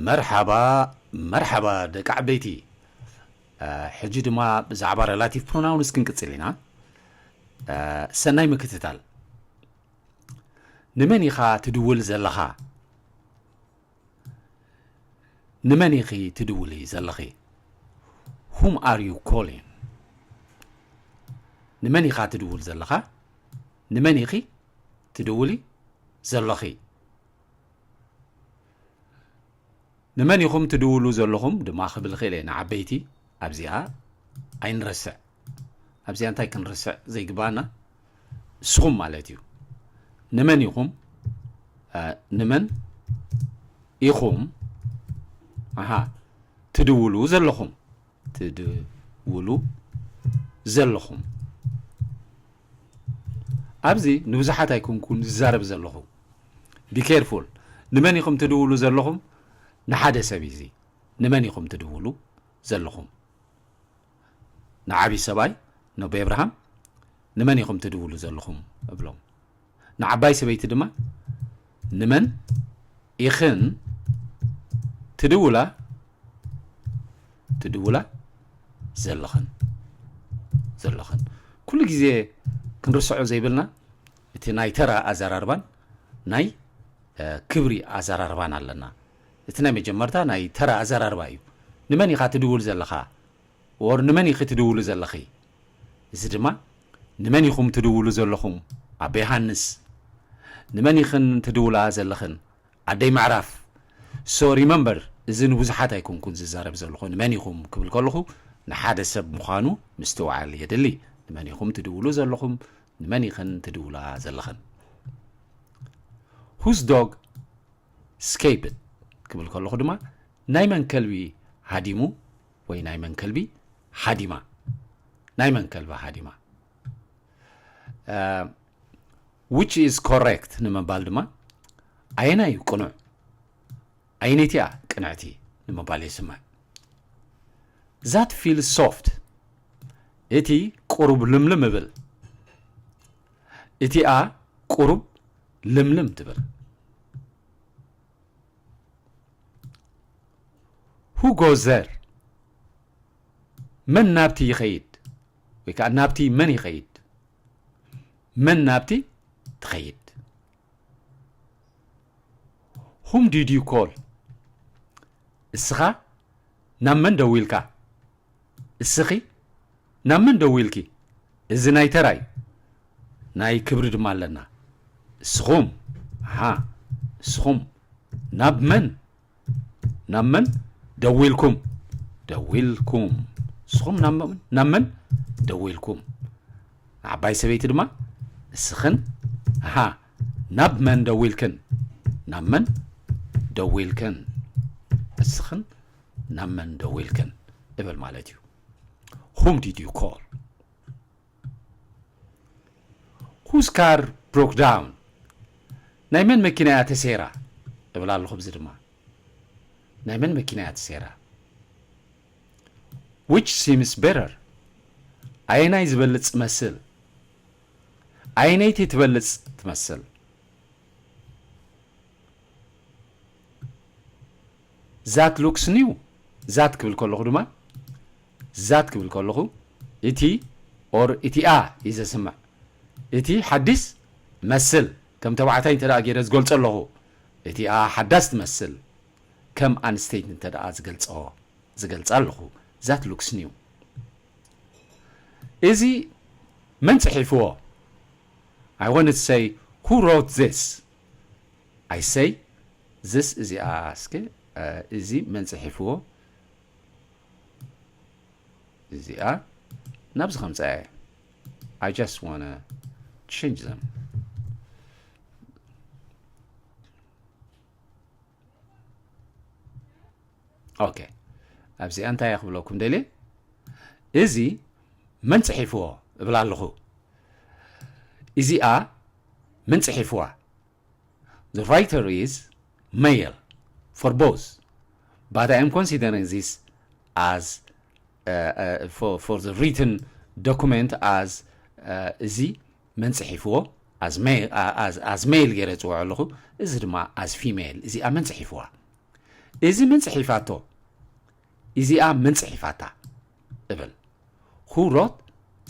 መርሓባ መርሓባ ደቂ ዓበይቲ። ሕጂ ድማ ብዛዕባ ሬላቲቭ ፕሮናውንስ ክንቅጽል ኢና። ሰናይ ምክትታል። ንመን ኢኻ ትድውል ዘለኻ? ንመን ኢኺ ትድውሊ ዘለኺ? Whom are you calling? ንመን ኢኻ ትድውል ዘለኻ? ንመን ኢኺ ትድውሊ ዘለኺ? ንመን ኢኹም ትድውሉ ዘለኹም ድማ ክብል ክእል እየ ንዓበይቲ። ኣብዚኣ ኣይንረስዕ። ኣብዚኣ እንታይ ክንርስዕ ዘይግባና? ንስኹም ማለት እዩ። ንመን ኢኹም? ንመን ኢኹም? ኣሃ፣ ትድውሉ ዘለኹም። ትድውሉ ዘለኹም። ኣብዚ ንብዙሓት ኣይኮንኩን ዝዛረብ ዘለኹ። ቢ ኬርፉል። ንመን ኢኹም ትድውሉ ዘለኹም? ንሓደ ሰብ እዩ እዚ። ንመን ኢኹም ትድውሉ ዘለኹም? ንዓብዪ ሰብኣይ፣ ነቦ ኣብርሃም፣ ንመን ኢኹም ትድውሉ ዘለኹም እብሎም። ንዓባይ ሰበይቲ ድማ፣ ንመን ኢኽን ትድውላ ትድውላ ዘለኽን ዘለኽን? ኩሉ ግዜ ክንርስዖ ዘይብልና፣ እቲ ናይ ተራ ኣዘራርባን ናይ ክብሪ ኣዘራርባን ኣለና። እቲ ናይ መጀመርታ ናይ ተራ ኣዘራርባ እዩ። ንመን ኢኻ ትድውል ዘለኻ? ኦር ንመን ኢኺ ትድውሉ ዘለኺ? እዚ ድማ፣ ንመን ኢኹም ትድውሉ ዘለኹም? ኣቦ ዮሃንስ። ንመን ኢኽን ትድውላ ዘለኽን? ኣደይ ምዕራፍ። So remember፣ እዚ ንብዙሓት ኣይኮንኩን ዝዛረብ ዘለኹ። ንመን ኢኹም ክብል ከለኹ፣ ንሓደ ሰብ ምዃኑ ምስትውዓል የድሊ። ንመን ኢኹም ትድውሉ ዘለኹም? ንመን ኢኽን ትድውላ ዘለኽን? Whose dog escaped ክብል ከለኹ ድማ፣ ናይ መን ከልቢ ሃዲሙ ወይ ናይ መን ከልቢ ሃዲማ? ናይ መን ከልቢ ሃዲማ? Which is correct ንምባል ድማ፣ ኣየናይ እዩ ቅኑዕ? ኣየነይቲ እያ ቅንዕቲ ንምባል የስምዕ። That feels soft፣ እቲ ቁሩብ ልምልም እብል። እቲኣ ቁሩብ ልምልም ትብል። Who goes there? መን ናብቲ ይኸይድ? ወይ ከዓ ናብቲ መን ይኸይድ? መን ናብቲ ትኸይድ? Whom did you call? እስኻ ናብ መን ደዊልካ? እስኺ ናብ መን ደዊልኪ? እዚ ናይ ተራይ ናይ ክብሪ ድማ ኣለና። እስኹም፣ ኣሃ፣ እስኹም ናብ መን፣ ናብ መን ደዊልኩም? ደዊልኩም። እስኹም ናብ መን፣ ናብ መን ደዊልኩም? ንዓባይ ሰበይቲ ድማ፣ እስኽን፣ ኣሃ፣ ናብ መን ደዊልክን? ናብ መን ደዊልክን? እስኽን ናብ መን ደዊልክን እብል ማለት እዩ። Whom did you call? Whose car broke down? ናይ መን መኪና እያ ተሰይራ? እብል ኣለኹ። እዚ ድማ ናይ መን መኪና እያ ተሰይራ? Which seems better? ኣየናይ ዝበልጽ መስል? ኣየነይቲ ትበልጽ ትመስል? That looks new። That ክብል ከለኹ ድማ፣ that ክብል ከለኹ፣ እቲ ኦር እቲኣ እዩ ዘስምዕ። እቲ ሓዲስ መስል፣ ከም ተባዕታይ እንተ ደኣ ገይረ ዝገልጾ ኣለኹ፣ እቲኣ ሓዳስ ትመስል፣ ከም ኣንስተይቲ እንተ ደኣ ዝገልጾ፣ ዝገልጻ ኣለኹ። That looks new። እዚ መን ጽሒፍዎ? I wanted to say, who wrote this? I say, this እዚኣ እስከ፣ እዚ መን ጽሒፍዎ? እዚኣ ናብዚ ከምጽኣ እየ። I just wanna change them። ኦኬ፣ ኣብዚኣ እንታይ እየ ክብለኩም ደልየ? እዚ መን ጽሒፍዎ እብል ኣለኹ። እዚኣ መን ጽሒፍዋ? The writer is male for both, but I am considering this as, uh, uh, for, for the written document as, uh, እዚ መን ጽሒፍዎ? As male, uh, as, as male ገይረ ጽውዖ ኣለኹ። እዚ ድማ as female። እዚኣ መን ጽሒፍዋ? እዚ ምን ጽሒፋቶ? እዚኣ ምን ጽሒፋታ? እብል። Who wrote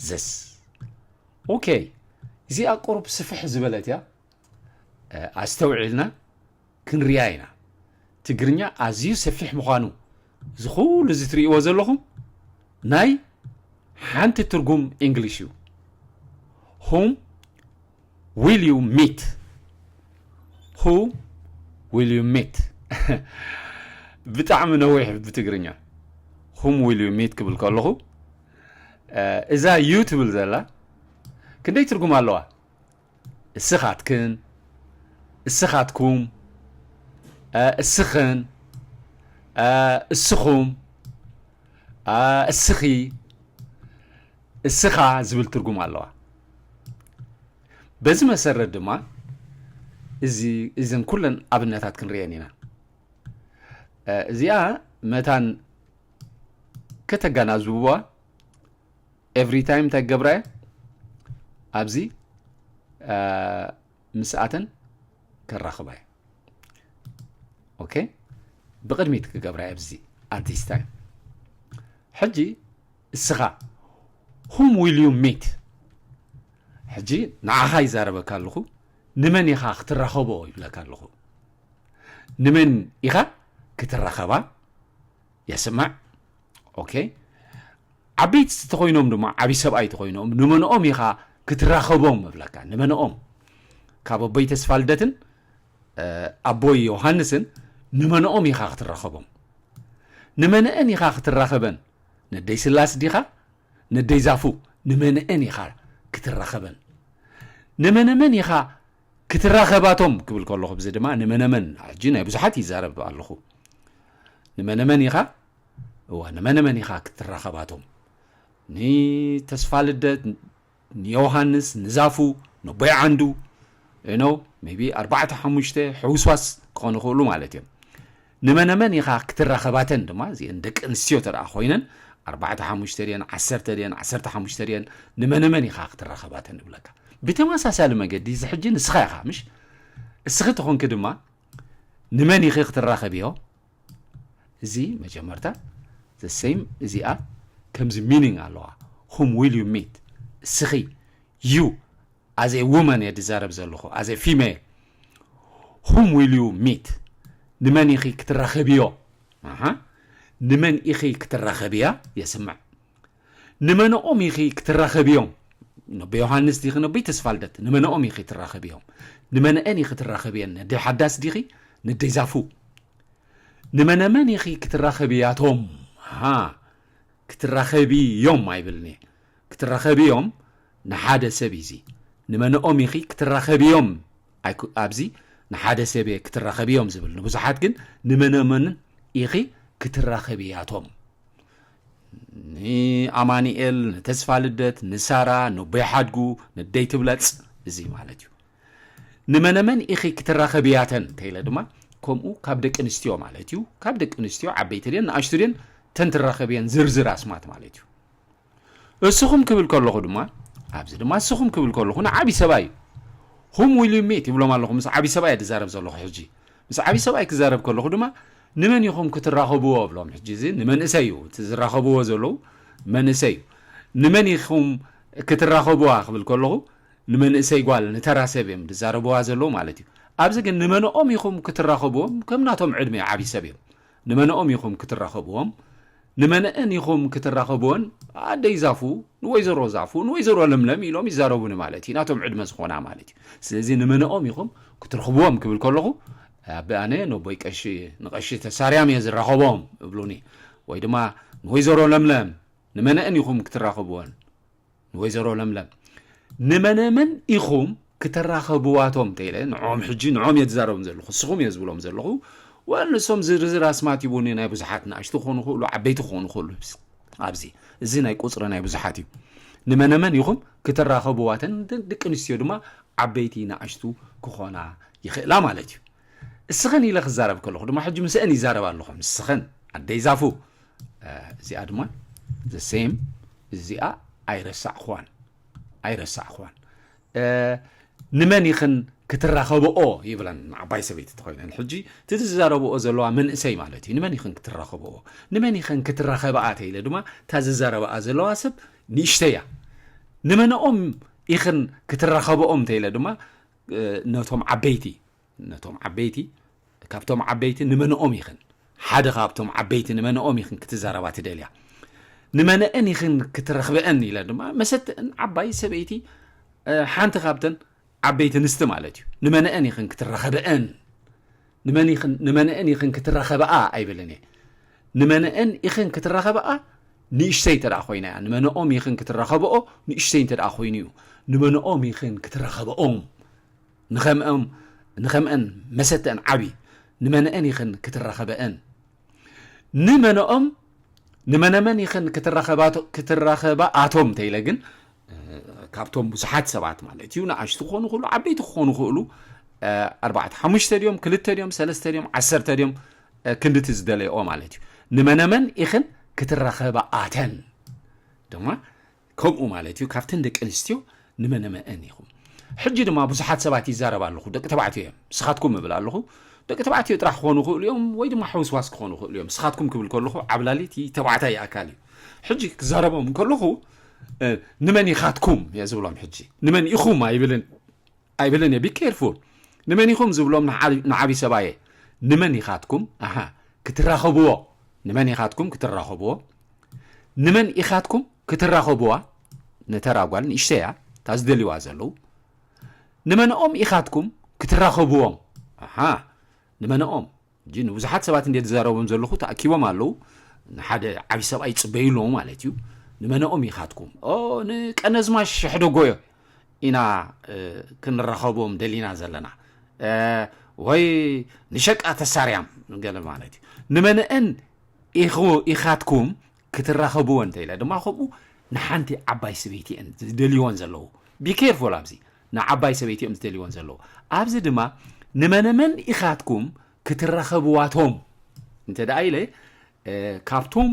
this? ኦኬ፣ እዚኣ ቁሩብ ስፍሕ ዝበለት እያ። ኣስተውዒልና ክንሪኣ ኢና። ትግርኛ ኣዝዩ ሰፊሕ ምዃኑ፣ እዚ ኩሉ እዚ ትርእይዎ ዘለኹም ናይ ሓንቲ ትርጉም እንግሊሽ እዩ። Whom will you meet? Who will you meet? ብጣዕሚ ነዊሕ ብትግርኛ። Whom will you meet ክብል ከለኹ፣ እዛ you ትብል ዘላ ክንደይ ትርጉም ኣለዋ? እስኻትክን፣ እስኻትኩም፣ እስኽን፣ እስኹም፣ እስኺ፣ እስኻ ዝብል ትርጉም ኣለዋ። በዚ መሰረት ድማ እዚ፣ እዘን ኩለን ኣብነታት ክንርእየን ኢና። እዚኣ መታን ከተጋናዝብዋ፣ every time እንታይ ክገብራ እየ? ኣብዚ ምስኣተን ከራኽባ እየ። ኦኬ፣ ብቕድሚት ክገብራ እየ ኣብዚ፣ at this time። ሕጂ እስኻ whom will you meet? ሕጂ ንዓኻ ይዛረበካ ኣለኹ። ንመን ኢኻ ክትራኸቦ ይብለካ ኣለኹ። ንመን ኢኻ ክትራኸባ? የስምዕ። ኦኬ፣ ዓበይቲ ተኾይኖም ድማ፣ ዓብዪ ሰብኣይ ተኾይኖም፣ ንመንኦም ኢኻ ክትራኸቦም እብለካ? ንመንኦም? ካብ ኣቦይ ተስፋ ልደትን ኣቦይ ዮሃንስን ንመንኦም ኢኻ ክትራኸቦም? ንመንአን ኢኻ ክትራኸበን? ነደይ ስላስ ዲኻ? ነደይ ዛፉ? ንመንአን ኢኻ ክትራኸበን? ንመነመን ኢኻ ክትራኸባቶም ክብል ከለኹ፣ ብዚ ድማ ንመነመን፣ ሕጂ ናይ ብዙሓት ይዛረብ ኣለኹ። ንመነመን ኢኻ፣ እዋ፣ ንመነመን ኢኻ ክትራኸባቶም? ንተስፋ ልደት፣ ንዮሃንስ፣ ንዛፉ፣ ነቦይ ዓንዱ፣ you know, maybe ኣርባዕተ ሓሙሽተ ሕውስዋስ ክኾኑ ይኽእሉ ማለት እዮም። ንመነመን ኢኻ ክትራኸባተን ድማ፣ እዚአን ደቂ ኣንስትዮ ተደኣ ኮይነን፣ ኣርባዕተ ሓሙሽተ ድየን፣ ዓሰርተ ድየን፣ ዓሰርተ ሓሙሽተ ድየን፣ ንመነመን ኢኻ ክትራኸባተን እብለካ። ብተመሳሳሊ መገዲ፣ እዚ ሕጂ ንስኻ ኢኻ፣ ምሽ? እስኺ ተኾንኪ ድማ፣ ንመን ኢኺ ክትራኸብዮ? እዚ መጀመርታ፣ the same፣ እዚኣ ከምዚ meaning ኣለዋ። Whom will you meet? እስኺ፣ you፣ as a woman እየ ዝዛረብ ዘለኹ፣ as a female። Whom will you meet? ንመን ኢኺ ክትራኸብዮ? ኣሃ፣ ንመን ኢኺ ክትራኸብያ? የስምዕ። ንመንኦም ኢኺ ክትራኸብዮም? ነቦ ዮሃንስ ዲኺ፣ ነቦይ ተስፋ ልደት? ንመንኦም ኢኺ ትራኸብዮም? ንመንአን ኢኺ ትራኸብየን? ነደይ ሓዳስ ዲኺ? ነደይ ዛፉ? ንመነመን ኢኺ ክትራኸብያቶም? ሃ፣ ክትራኸብዮም ኣይብልን እየ። ክትራኸብዮም ንሓደ ሰብ እዩ እዚ። ንመንኦም ኢኺ ክትራኸብዮም? ኣይኩ-፣ ኣብዚ ንሓደ ሰብ እየ ክትራኸብዮም ዝብል። ንብዙሓት ግን ንመነመን ኢኺ ክትራኸብያቶም? ንኣማኑኤል፣ ንተስፋ ልደት፣ ንሳራ፣ ነቦይ ሓድጉ፣ ነደይ ትብለጽ፣ እዚ ማለት እዩ። ንመነመን ኢኺ ክትራኸብያተን እንተኢለ ድማ፣ ከምኡ ካብ ደቂ ኣንስትዮ ማለት እዩ። ካብ ደቂ ኣንስትዮ ዓበይቲ ድየን ንኣሽቱ ድየን ተን ትራኸብየን ዝርዝር ኣስማት ማለት እዩ። እስኹም ክብል ከለኹ ድማ፣ ኣብዚ ድማ እስኹም ክብል ከለኹ ንዓቢ ሰብኣይ እዩ። Whom will you meet ይብሎም ኣለኹ። ምስ ዓቢ ሰብኣይ እየ ዝዛረብ ዘለኹ ሕጂ። ምስ ዓቢ ሰብኣይ ክዛረብ ከለኹ ድማ፣ ንመን ኢኹም ክትራኸብዎ እብሎም። ሕጂ እዚ ንመንእሰይ እዩ፣ እቲ ዝራኸብዎ ዘለዉ መንእሰይ እዩ። ንመን ኢኹም ክትራኸብዋ ክብል ከለኹ፣ ንመንእሰይ ጓል፣ ንተራ ሰብ እዮም ዝዛረብዋ ዘለዉ ማለት እዩ። ኣብዚ ግን ንመንኦም ኢኹም ክትራኸብዎም፣ ከም ናቶም ዕድመ ዓቢ ሰብ እዮም። ንመንኦም ኢኹም ክትራኸብዎም? ንመንአን ኢኹም ክትራኸብወን? ኣደይ ዛፉ፣ ንወይዘሮ ዛፉ፣ ንወይዘሮ ለምለም ኢሎም ይዛረቡኒ ማለት እዩ፣ ናቶም ዕድመ ዝኾና ማለት እዩ። ስለዚ ንመንኦም ኢኹም ክትረኽብዎም ክብል ከለኹ፣ ኣቢ ኣነ ነቦይ ቀሺ፣ ንቐሺ ተሳርያም እየ ዝራኸቦም እብሉኒ። ወይ ድማ ንወይዘሮ ለምለም፣ ንመንአን ኢኹም ክትራኸብወን? ንወይዘሮ ለምለም፣ ንመነመን ኢኹም ክተራኸብዋቶም እንተኢለ፣ ንዖም ሕጂ፣ ንዖም እየ ዝዛረቦም ዘለኹ፣ ንስኹም እየ ዝብሎም ዘለኹ። ወል ንሶም ዝርዝር ኣስማት ይቡኒ፣ ናይ ብዙሓት ንኣሽቱ ክኾኑ ይኽእሉ፣ ዓበይቲ ክኾኑ ይኽእሉ። ኣብዚ፣ እዚ ናይ ቁጽሪ ናይ ብዙሓት እዩ። ንመነመን ኢኹም ክተራኸብዋተን፣ ደ-፣ ደቂ ኣንስትዮ ድማ ዓበይቲ ንኣሽቱ ክኾና ይኽእላ ማለት እዩ። እስኽን ኢለ ክዛረብ ከለኹ ድማ፣ ሕጂ ምስአን ይዛረብ ኣለኹ። ምስኽን፣ ኣደይ ዛፉ፣ እ፣ እዚኣ ድማ the same፣ እዚኣ ኣይረሳዕኽዋን፣ ኣይረሳዕኽዋን። እ፣ ንመን ኢኽን ክትራኸብኦ ይብለን ንዓባይ ሰበይቲ ተኮይነን። ሕጂ እቲ ዝዛረብኦ ዘለዋ መንእሰይ ማለት እዩ። ንመን ይኽን ክትራኸብኦ? ንመን ይኽን ክትራኸብኣ ተኢለ ድማ እታ ዝዛረብኣ ዘለዋ ሰብ ንእሽተይ እያ። ንመንኦም ኢኽን ክትራኸብኦም ተኢለ ድማ ነቶም ዓበይቲ ነቶም ዓበይቲ ካብቶም ዓበይቲ ንመንኦም ይኽን ሓደ ካብቶም ዓበይቲ ንመንኦም ይኽን ክትዛረባ ትደልያ? ንመንአን ይኽን ክትረኽበአን ኢለ ድማ መሰተአን ዓባይ ሰበይቲ ሓንቲ ካብተን ዓበይቲ ንስቲ ማለት እዩ። ንመንአን ይኽን ክትራኸበአን ንመንአን ይኽን ክትራኸበኣ ኣይብልን እየ። ንመንአን ይኽን ክትራኸበኣ ንእሽተይ እንተ ኮይና እያ። ንመንኦም ይኽን ክትራኸበኦ ንእሽተይ እንተ ኮይኑ እዩ። ንመንኦም ይኽን ክትራኸበኦም ንኸምኦም ንኸምአን መሰተአን ዓቢ ንመንአን ይኽን ክትራኸበአን ንመንኦም ንመነመን ይኽን ክትራኸባቶ- ክትራኸባ ኣቶም ተይለ ግን እ፣ ካብቶም ብዙሓት ሰባት ማለት እዩ ንኣሽቱ ክኾኑ ክእሉ ዓበይቲ ክኾኑ ክእሉ እ፣ ኣርባዕተ ሓሙሽተ ድዮም ክልተ ድዮም ሰለስተ ድዮም ዓሰርተ ድዮም እ፣ ክንድቲ ዝደለይኦ ማለት እዩ። ንመነመን ኢኽን ክትራኸባ ኣተን ድማ ከምኡ ማለት እዩ። ካብተን ደቂ ኣንስትዮ ንመነመአን ኢኹም። ሕጂ ድማ ብዙሓት ሰባት ይዛረብ ኣለኹ። ደቂ ተባዕትዮ እዮም ስኻትኩም እብል ኣለኹ። ደቂ ተባዕትዮ ጥራሕ ክኾኑ ክእሉ እዮም ወይ ድማ ሕውስዋስ ክኾኑ ክእሉ እዮም። ስኻትኩም ክብል ከለኹ ዓብላሊት ተባዕታይ ኣካል እዩ። ሕጂ ክዛረቦም ከለኹ እ፣ ንመን ኢኻትኩም እየ ዝብሎም። ሕጂ ንመን ኢኹም ኣይብልን ኣይብልን እየ። ቢ ኬርፉል። ንመን ኢኹም ዝብሎም ንዓቢ- ንዓቢ ሰባየ። ንመን ኢኻትኩም ኣሃ ክትራኸብዎ ንመን ኢኻትኩም ክትራኸብዎ ንመን ኢኻትኩም ክትራኸብዋ? ነተራ ጓል ንእሽተያ እታ ዝደልዋ ዘለዉ ንመንኦም ኢኻትኩም ክትራኸብዎም? ኣሃ ንመንኦም እጂ ንብዙሓት ሰባት እንደ ዝዛረቦም ዘለኹ ተኣኪቦም ኣለዉ። ንሓደ ዓቢ ሰብኣይ ይጽበዩ ኣለዉ ማለት እዩ። ንመንኦም ኢኻትኩም? ኦ ንቀነዝማሽ ሕደጎዮ ኢና እ፣ ክንራኸቦም ደሊና ዘለና እ፣ ወይ ንሸቃ ተሳርያም ገለ ማለት እዩ። ንመንአን ኢኹ- ኢኻትኩም ክትራኸብዎ እንተ ኢለ ድማ ከምኡ ንሓንቲ ዓባይ ሰበይቲ እየን ዝደልይወን ዘለዉ። ቢ ኬርፉል ኣብዚ ንዓባይ ሰበይቲ እዮም ዝደልይወን ዘለዉ። ኣብዚ ድማ ንመነመን ኢኻትኩም ክትራኸብዋቶም እንተ ደኣ ኢለ እ፣ ካብቶም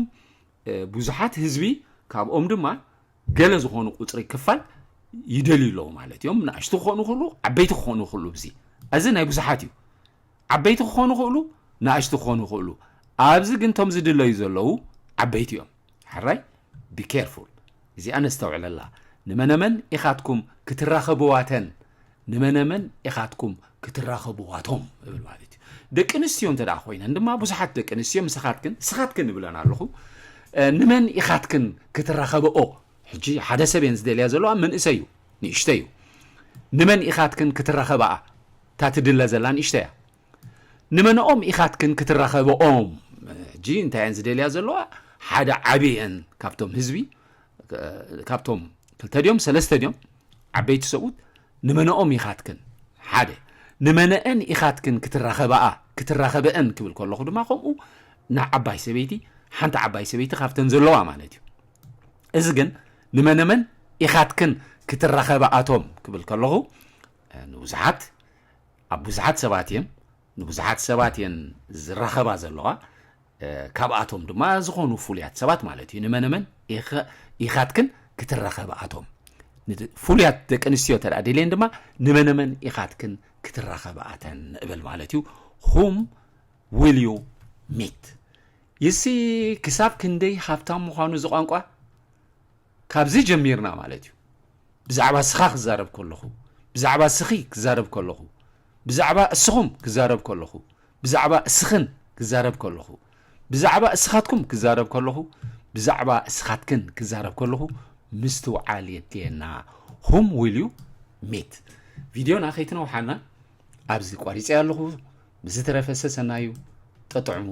እ፣ ብዙሓት ህዝቢ ካብኦም ድማ ገለ ዝኾኑ ቁፅሪ ክፋል ይደልዩ ኣለዉ ማለት እዮም። ንኣሽቱ ክኾኑ ክእሉ ዓበይቲ ክኾኑ ክእሉ እዚ እዚ ናይ ብዙሓት እዩ። ዓበይቲ ክኾኑ ክእሉ ንኣሽቱ ክኾኑ ክእሉ ኣብዚ ግን ቶም ዝድለዩ ዘለዉ ዓበይቲ እዮም። ሕራይ ቢ ኬርፉል እዚኣ ነስተውዕለላ። ንመነመን ኢኻትኩም ክትራኸብዋተን ንመነመን ኢኻትኩም ክትራኸብዋቶም እብል ማለት እዩ። ደቂ ኣንስትዮ እንተ ደኣ ኮይነን ድማ ብዙሓት ደቂ ኣንስትዮ ምስኻትክን ስኻትክን እብለን ኣለኹ እ፣ ንመን ኢኻትክን ክትራኸብኦ? ሕጂ ሓደ ሰብ እየን ዝደልያ ዘለዋ መንእሰይ እዩ ንእሽተ እዩ። ንመን ኢኻትክን ክትራኸብኣ? እታ ትድለ ዘላ ንእሽተ እያ። ንመንኦም ኢኻትክን ክትራኸብኦም? ሕጂ እንታይ እየን ዝደልያ ዘለዋ? ሓደ ዓቢ እየን ካብቶም ህዝቢ እ፣ ካብቶም ክልተ ድዮም ሰለስተ ድዮም ዓበይቲ ሰብኡት ንመንኦም ኢኻትክን ሓደ ንመነአን ኢኻትክን ክትራኸብኣ ክትራኸበአን ክብል ከለኹ ድማ ከምኡ ንዓባይ ሰበይቲ ሓንቲ ዓባይ ሰበይቲ ካብተን ዘለዋ ማለት እዩ። እዚ ግን ንመነመን ኢኻትክን ክትራኸብኣቶም ክብል ከለኹ እ፣ ንብዙሓት ኣብ ብዙሓት ሰባት እየን ንብዙሓት ሰባት እየን ዝራኸባ ዘለዋ እ፣ ካብኣቶም ድማ ዝኾኑ ፍሉያት ሰባት ማለት እዩ። ንመነመን ኢኸ- ኢኻትክን ክትራኸብኣቶም ን- ፍሉያት ደቂ ኣንስትዮ ተደኣ ደልየን ድማ ንመነመን ኢኻትክን ክትራኸብኣተን እብል ማለት እዩ። Whom will you meet? ይሲ ክሳብ ክንደይ ሃብታም ምዃኑ እዚ ቋንቋ ካብዚ ጀሚርና ማለት እዩ። ብዛዕባ ስኻ ክዛረብ ከለኹ ብዛዕባ ስኺ ክዛረብ ከለኹ ብዛዕባ እስኹም ክዛረብ ከለኹ ብዛዕባ እስኽን ክዛረብ ከለኹ ብዛዕባ እስኻትኩም ክዛረብ ከለኹ ብዛዕባ እስኻትክን ክዛረብ ከለኹ ምስትውዓል የድልየና። Whom will you meet? ቪድዮና ከይትነውሓና ኣብዚ ቋሪፀ ኣለኹ። ብዝተረፈ ሰሰናዩ ጠጥዕሙ